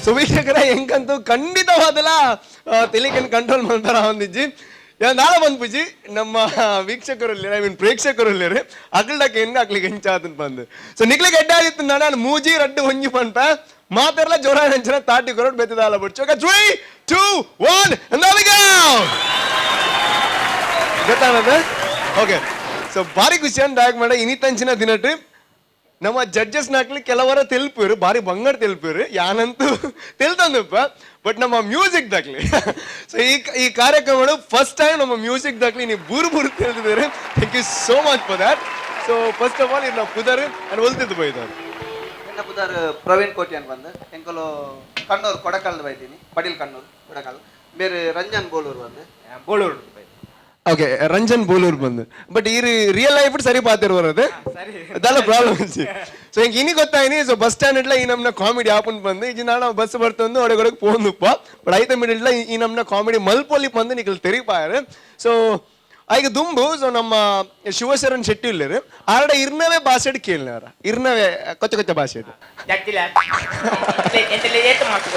ಸೊ ವೀಕ್ಷಕರ, ಎಂಕಂತೂ ಖಂಡಿತವಾದಲ ತೆಲಿಕನ್ ಕಂಟ್ರೋಲ್ ಮಾಡ್ತಾರ ಒಂದಿಜ್ಜಿ. ನಾಳೆ ಬಂದ್ಪುಜಿ ನಮ್ಮ ವೀಕ್ಷಕರು, I mean ಪ್ರೇಕ್ಷಕರು ಅಗಲ್ಡಕ್ಕೆ ಹೆಂಗ ಅಕ್ಲಿಗೆ ಹೆಂಚಾತನ್ ಬಂದು. ಸೊ ನಿಕ್ಲಿಗೆ ಎಡ್ಡ ಆಗಿತ್ತು. ನಾನು ಮೂಜಿ ರಡ್ಡು ಒಂಜಿ ಪನ್ಪ ಮಾತೆರ್ಲ ಜೋರ ಅಂಚನ ತಾಟಿ ಕೊರಟ್ ಬೆತ್ತದಾಲ ಬಿಡ್ಚು. 3, 2, 1. ಗೊತ್ತಾನದ? ಓಕೆ, ಸೊ ಭಾರಿ ಖುಷಿ ಅಂತ ಮಾಡ ಇನಿತಂಚಿನ ದಿನಟ್ ನಮ್ಮ ಜಡ್ಜಸ್ ನಾಕ್ಲಿ ಕೆಲವರ ತೆಲ್ಪುರು, ಬಾರಿ ಬಂಗಾರ ತೆಲ್ಪುರು, ಯಾನಂತೂ ತೆಲ್ತಂದಪ್ಪ. ಬಟ್ ನಮ್ಮ ಮ್ಯೂಸಿಕ್ ದಾಕ್ಲಿ, ಸೊ ಈ ಈ ಕಾರ್ಯಕ್ರಮ ಫಸ್ಟ್ ಟೈಮ್ ನಮ್ಮ ಮ್ಯೂಸಿಕ್ ದಾಕ್ಲಿ ನೀವು ಬೂರು ಬೂರು ತಿಳಿದಿದ್ದಾರೆ. Thank you so much for that. So first of all, ಇನ್ನು ಪುದರ್ ಅಂಡ್ ಒಲ್ತಿದ್ದು ಬೈದಾರೆ? ಎನ್ನ ಪುದರ್ ಪ್ರವೀಣ್ ಕೋಟ್ಯಾನ್ ಬಂದು. ಎಂಕುಲು ಕಣ್ಣೂರು ಕೊಡಕಲ್ದು ಬೈತೀನಿ, ಪಡೀಲ್ ಕಣ್ಣೂರು ಕೊಡಕಲ್. ಬೇರೆ ರಂಜನ್ ಬೋಳೂರು ಬಂದು. ಬೋಳೂರು. ಓಕೆ, ರಂಜನ್ ಬೋಲೂರ್ ಬಂದು. ಬಟ್ ಈ ರಿಯಲ್ ಲೈಫ್ ಸರಿ ಪಾತಿರುವರದು ಅದೆಲ್ಲ ಪ್ರಾಬ್ಲಮ್. ಸೊ ಹಿಂಗೆ ಇನಿ ಗೊತ್ತಾಯ್ನಿ. ಸೊ ಬಸ್ ಸ್ಟ್ಯಾಂಡ್ ಇಟ್ಲ ಈ ನಮ್ನ ಕಾಮಿಡಿ ಆಪನ್ ಬಂದು ಈಗ ನಾನು ಬಸ್ ಬರ್ತಂದು ಒಳಗೊಳಗೆ ಪೋಂದುಪ್ಪ. ಬಟ್ ಐತ ಮಿಡಿಟ್ಲ ಈ ನಮ್ನ ಕಾಮಿಡಿ ಮಲ್ಪೊಲಿ ಬಂದು ನಿಕಲ್ ತೆರಿಪಾಯರು. ಸೊ ಐಗ ದುಂಬು, ಸೊ ನಮ್ಮ ಶಿವಶರಣ್ ಶೆಟ್ಟಿ ಇಲ್ಲರು ಆರಡ ಇರ್ನವೇ ಭಾಷೆ ಕೇಳಿನವರ, ಇರ್ನವೇ ಕೊಚ್ಚ ಕೊಚ್ಚ ಭಾಷೆ ಇದು. ಜಡ್ಜಿಲ ಎಂತೆಲ್ಲ ಏತು ಮಾಡ್ತು?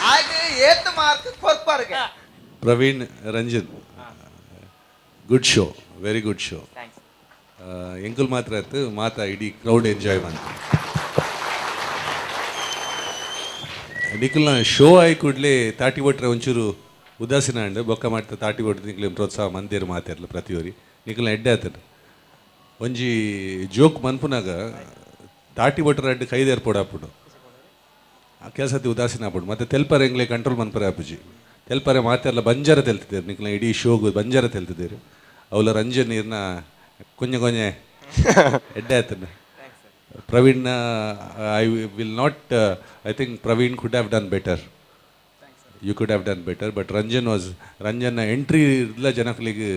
ಹಾಗೆ ಏತ್ ಮಾರ್ಕ್ ಕೊರ್ಪಾರ್ಗೆ? Praveen, Ranjan, good show, very good show. Thanks. ಎಂಕುಲ್ ಮಾತ್ರ ಆಯ್ತು, ಮಾತಾ ಇಡೀ ಕ್ರೌಡ್ ಎಂಜಾಯ್ ಬಂತು. ನಿಖಲ್ನ ಶೋ ಆಯಿ ಕೂಡಲೇ ತಾಟಿ ಕೊಟ್ರೆ ಒಂಚೂರು ಉದಾಸೀನ ಅಂಡ್ ಬೊಕ್ಕ ಮಾಡ್ತಾ ತಾಟಿ ಕೊಟ್ಟು ನಿಕ್ಲೆ ಪ್ರೋತ್ಸಾಹ ಮಂದಿರ ಮಾತಿರ್ಲ ಪ್ರತಿಯೊರಿ ನಿಖಲ್ನ ಎಡ್ಡೆ ಆತನ. ಒಂಜಿ ಜೋಕ್ ಮನ್ಪುನಾಗ ತಾಟಿ ಬಟ್ರ ಅಡ್ಡು ಕೈದೇರ್ ಆಪುಡು, ಆ ಕೆಲಸತಿ ಉದಾಸೀನ ಆಪುಡು. ಮತ್ತೆ ತೆಲ್ಪರೆ ಎಂಗ್ಲೆ ಕಂಟ್ರೋಲ್ ಮನ್ಪರೆ ಆಪುಜಿ. ತೆಲ್ಪರೆ ಮಾತೆಲ್ಲ ಬಂಜಾರ ತೆಲ್ತಿದ್ದೇರು. ನಿಕ್ಲ ಇಡೀ ಶೋಗು ಬಂಜಾರ ತೆಲ್ತಿದ್ದೀರಿ. ಅವಲ ರಂಜನ್ ಇರ್ನ ಕೊಂಜೆ ಕೊಂಜೆ ಎಡ್ಡೆ ಆತನ. Praveen, I will not, I think Praveen could have done better, you could have done better, but Ranjan was, Ranjan entry ಇಲ್ಲ, ಜನಗಳಿಗೆ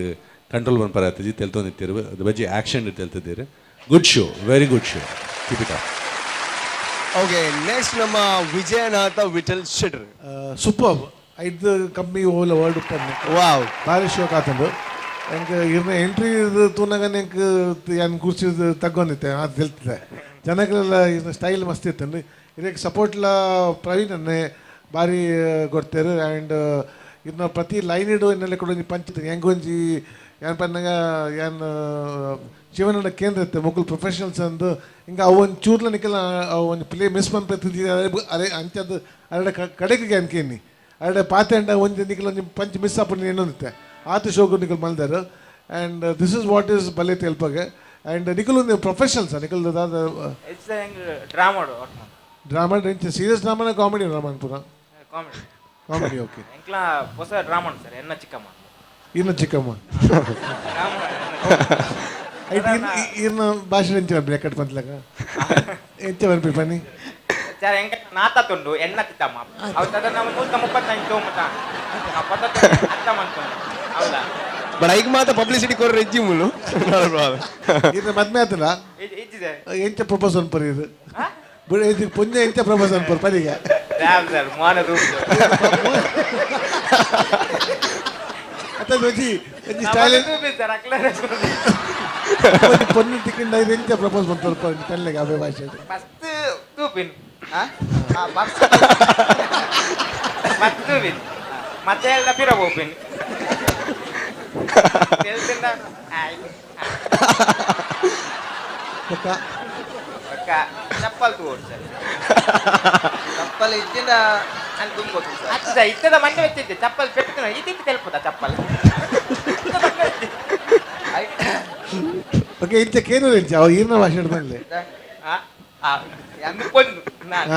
ಕಂಟ್ರೋಲ್ ಮನ್ಪರೆ ಆತಜಿ, ತೆಲ್ತೊಂದಿತ್ತೀರು. ಅದು ಬಜ್ಜಿ action ತೆಲ್ತಿದ್ದೀರಿ. Good show, very good show, keep it up. Okay, next ನಮ್ಮ ವಿಜಯನಾಥ ವಿಠಲ್ ಶೆಟ್ರ್. Super. ಐದು ಕಮ್ಮಿ ಓಲ world ಉಪ್ಪನ್ನು. ವಾವ್. ಭಾರಿ ಶೋಕ್ ಆತಂದು. ಎಂಕ್ ಇರ್ನ ಎಂಟ್ರಿ ತೂನಾಗನೆ ಎಂಕ್ ಯಾನ್ ಕುರ್ಚಿ ತಗ್ಗೊಂದಿತ್ತೆ. ಅದು ತೆಲ್ತಿದೆ ಜನಗಳೆಲ್ಲ. ಇರ್ನ ಸ್ಟೈಲ್ ಮಸ್ತ್ ಇತ್ತು. ಇದಕ್ಕೆ ಸಪೋರ್ಟ್ಲ ಪ್ರವೀಣ್ ಅನ್ನೆ ಭಾರಿ ಕೊಡ್ತಾರೆ. ಆ್ಯಂಡ್ ಇರ್ನ ಪ್ರತಿ ಲೈನ್ ಇಡು ಇನ್ನೆಲ್ಲ ಕೂಡ ಒಂಜಿ ಪಂಚ್ ಹೆಂಗೊಂಜಿ ಯಾನ್ ಪನ್ನಾಗ ಯಾನ್ ಜೀವನದ ಕೇಂದ್ರ ಇತ್ತೆ. ಮೊಕುಲು ಪ್ರೊಫೆಷನಲ್ಸ್ ಅಂದು ಹಿಂಗೆ ಅವು ಒಂದು ಚೂರ್ಲ ನಿಕಲ ಅವು ಒಂದು ಪ್ಲೇ ಮಿಸ್ ಮನ್ಪೆ ಅರೆ ಅಂಚದ್ದು ಅರಡ ಕಡೆಗೆ ಅನ್ಕೇನಿ ಅರಡೆ ಪಾತೆಂಡ ಒಂಜಿ ನಿಕಲ್ ಒಂಜಿ ಪಂಚ್ ಮಿಸ್ ಆಪುಂಡು ಏನೊಂದಿತ್ತೆ. ಆತ ಶೋಕು ನಿಕಲ್ ಮಲ್ದಾರು. And this is what is ಬಲೆ ತೆಲ್ಪಗೆ. ಆ್ಯಂಡ್ ನಿಕಲ್ ಒಂದು ಪ್ರೊಫೆಷನಲ್ಸ್ ನಿಕಲ್ ದಾದ? It's drama. Drama, serious ಡ್ರಾಮಾನ, comedy drama ಪೂರ? ಕಾಮಿಡಿ. Comedy, okay. ಎಂಕ್ಲಾ ಹೊಸ ಡ್ರಾಮಾ ಸರ್, ಎನ್ನ ಚಿಕ್ಕಮ್ಮ. ಇನ್ನು ಚಿಕ್ಕಮ್ಮ. ಡ್ರಾಮಾ. ಐಟ್ ಇರ್ನ ಭಾಷೆ ಎಂಚ ಬರ್ಪಿ? ಎಕ್ಕಡ್ ಪಂತ್ಲಕ ಎಂಚ ಬರ್ಪಿ ಪನ್ನಿ. ಸರ್, ಎಂಕ ನಾತ ತುಂಡು ಎನ್ನ ಚಿತ್ತಮ್ಮ ಅವು ತದ ನಮ್ಮ 135 ತೋಮತ ಅತ್ತ ಮಂತುಂಡು ಹೌದಾ? ಬಟ್ ಐಕ್ ಮಾತ್ರ ಪಬ್ಲಿಸಿಟಿ ಕೊರ ರೆಜ್ಜಿ ಮುಲು. ಇರ್ನ ಮದ್ಮೆ ಆತಲ್ಲ? ಇಜ್ಜಿ ಸರ್. ಎಂಚ ಪ್ರಪೋಸ್ ಅನ್ಪರ್ ಇದು ಬುಡ ಇದು ಪುಣ್ಯ. ಎಂಚ ಪ್ರಪೋಸ್ ಅನ್ಪರ್ ಪನಿಗೆ? ರಾಮ್ ಸರ್ ಮೋನ ರೂಪ್. ಅತ್ತ ಒಂಜಿ ಒಂಜಿ ಸ್ಟೈಲ್ ಸರ್ ಅಕ್ಲ. ಒಂಜಿ ಪೊನ್ನು ತಿಕ್ಕಿಂಡ ಇದು ಎಂಚ ಪ್ರಪೋಸ್ ಬಂತರ್ ಪನ್ಲೆಗೆ ಅವೇ ಭಾಷೆ. ಫಸ್ಟ್ ತೂಪಿನ್. ಆ ಬಸ್. ಮತ್ತೆ ತೂಪಿನ್, ಮತ್ತೆ ಎಲ್ಲ ಪಿರ ಹೋಪಿನ್ ತೆಲ್ತಿಂದ. ಬೊಕ್ಕ? ಬೊಕ್ಕ ಚಪ್ಪಲ್ ತೂವೊಡು ಸರ್. ಚಪ್ಪಲ್ ಇದ್ದಿಂದ ಅಲ್ಲಿ ತುಂಬೋದು ಸರ್. ಅಚ್ಚ ಸರ್, ಇತ್ತದ ಮಂಡೆ വെച്ചിട്ട് ಚಪ್ಪಲ್ ಪೆಟ್ಟು ಇದ್ದಿತ್ತು ತೆಲ್ಪುದ ಚಪ್ಪಲ್. ಓಕೆ, ಇಂಚ ಕೇನು ಎಂಚ ಅವು ಈರ್ನ ಭಾಷೆ ಪನ್ಲೆ. ಆ ಅಂದು ಪೊನ್ನು ನಾನು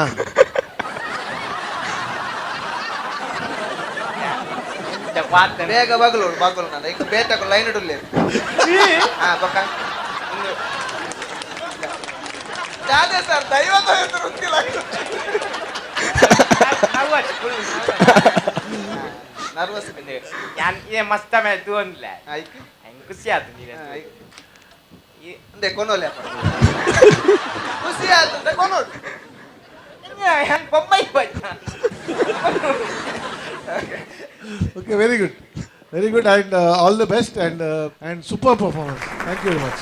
ಪಾತ್ರ. ಬೇಗ ಬಗಲು ಬಗಲು ನಾನು ಈಗ ಬೇಟకు ಲೈನ್ ಇಡಲಿ. ಹಾ, ಬೊಕ್ಕ ಜಾದೆ ಸರ್ ದೈವದ ಎದುರು. ನರ್ವಸ್. ಯಾನ್ ಏ ಮಸ್ತ ಮೇಲೆ ತೂವೊಂದ್ಲೆ. ಆಯ್ತು. ಹೆಂಗ್ ಖುಷಿ ಆತು ನೀನೆ. ಅಂದೆ ಕೊನೋಲೆ, ಖುಷಿ ಆಯ್ತು ಕೊನೋಡು. ಯಾನ್ Bombay ಬಜ್ಜ. Okay, very good, very good, and all the best and super performance. Thank you very much.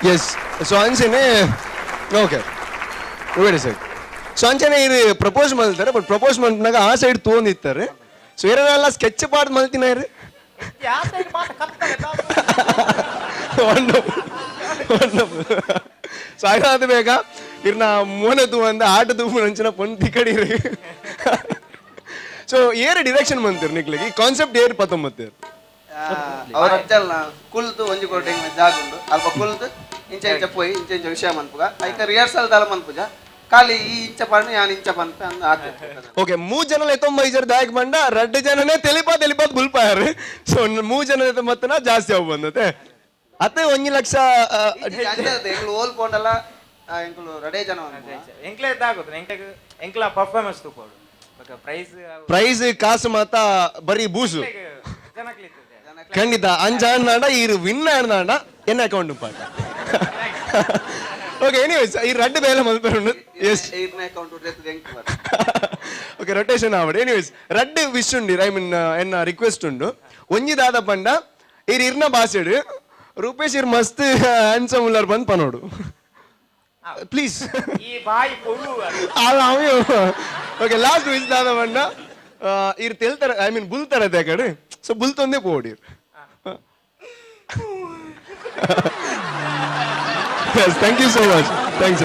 Yes, so ಅಂಚೆನೆ, ಓಕೆ, ವೇಟ್ ಸರ್. ಸೊ ಅಂಚೆನೆ ಇದು ಪ್ರಪೋಸ್ ಮಾಡ್ತಾರೆ, ಬಟ್ ಪ್ರಪೋಸ್ ಮಾಡ್ನಾಗ ಆ ಸೈಡ್ ತೊಗೊಂಡಿತ್ತಾರೆ. ಸೊ ಏನೆಲ್ಲ ಸ್ಕೆಚ್ ಪಾಡ್ ಮಲ್ತಿನ ಇರು. ಯಾ ಸೈಡ್ ಮಾತ ಕತ್ತಲೆ. ವಂಡರ್ಫುಲ್. ಸೊ ಆಯ್ತು, ಬೇಗ ಇರ್ನ ಮೋನೆ ತೂವಂದ ಆಟ ತೂಪು ನಂಚಿನ ಪೊಂತಿ ಕಡೀರಿ. ಸೊ ಏರ್ ಡಿರೆಕ್ಷನ್ ಬಂತಿರ್ ನಿಕ್ಲಿಗೆ? ಈ ಕಾನ್ಸೆಪ್ಟ್ ಏರ್ ಪತ್ತೊಂಬತ್ತೇರು? ಅವರ ಅಜ್ಜಲ್ನ ಕುಲ್ದು ಒಂಜಿ ಕೋಟೆ ಜಾಗ ಉಂಡು, ಅಲ್ಪ ಕುಲ್ದು ಇಂಚ ಇಂಚ ಪೋಯಿ, ಇಂಚ ಇಂಚ ವಿಷಯ ಮನ್ಪುಗ, ಐಕ ರಿಹರ್ಸಲ್ ದಾಲ ಮನ್ಪುಜ. ಖಾಲಿ ಈ ಇಂಚ ಪಣ್ಣು, ಯಾನ್ ಇಂಚ ಪನ್ಪೆ ಅಂದ್ ಆತೆ. ಓಕೆ, ಮೂ ಜನ ಎತ್ತೊಂಬ ಐಜರ್ ದಾಯಕ್ ಬಂಡ ರಡ್ಡು ಜನನೇ ತೆಲಿಪಾ ತೆಲಿಪಾ ಬುಲ್ಪಾಯರ್. ಸೊ ಮೂ ಜನ ಎತ್ತೊಂಬತ್ತನ ಜಾಸ್ತಿ ಅವು ಬಂದತೆ ಅತ್ತೆ 1 ಲಕ್ಷ. ಎಂಕ್ಲು ಓಲ್ ಪೋಂಡಲ ಎಂಕ್ಲು ರಡೇ ಜನ ಮನ್ಪುಗ. ಎಂಕ್ಲೆ ಇದ್ದಾಗುದು, ಎಂಕ್ಲೆ ಎಂಕ್ಲ ಪರ್ಫಾರ್ಮೆನ್ಸ್ ತೂಕೋಡು, ಬೊಕ ಪ್ರೈಸ್. ಪ್ರೈಸ್ ಕಾಸು ಮಾತ ಬರೀ ಬೂಸು. ಜನಕ್ಲಿತ್ತದೆ. ಖಂಡಿತ ಅಂಜ ಅನ್ನಾಡ ಈ ವಿನ್ ಆಡ್ನಾಡ ಎನ್ನ ಅಕೌಂಟ್ ಪಾಟ. ಓಕೆ, ಎನಿವೇಸ್, ಈ ರಡ್ಡು ಬೇಲೆ ಮಲ್ಪೆರುಂಡು. ಎಸ್. ಇರ್ನ ಅಕೌಂಟ್ ಎಂಕ್ ಬರ್. ಓಕೆ, ರೊಟೇಷನ್ ಆವಡ್. ಎನಿವೇಸ್, ರಡ್ಡು ವಿಶ್ ಉಂಡು, I mean ಎನ್ನ ರಿಕ್ವೆಸ್ಟ್ ಉಂಡು. ಒಂಜಿ ದಾದ ಪಂಡ, ಇರ್ ಇರ್ನ ಬಾಸೆಡ್ ರೂಪೇಶ್ ಇರ್ ಮಸ್ತ್ ಹ್ಯಾನ್ಸಮ್ ಉಲ್ಲರ್ ಬಂದ್ ಪನೋಡು, ಪ್ಲೀಸ್. ಈ ಬಾಯಿ ಕೊಡು. ಓಕೆ, ಲಾಸ್ಟ್ ವಿಶ್ ದಾದ ಪಂಡ, ಇರ್ ತೆಲ್ತರ, I mean ಬುಲ್ತರ ಕಡೆ. ಸೊ ಬುಲ್ತೊಂದೇ ಪೋಡಿ. Yes, thank you so much. Thanks.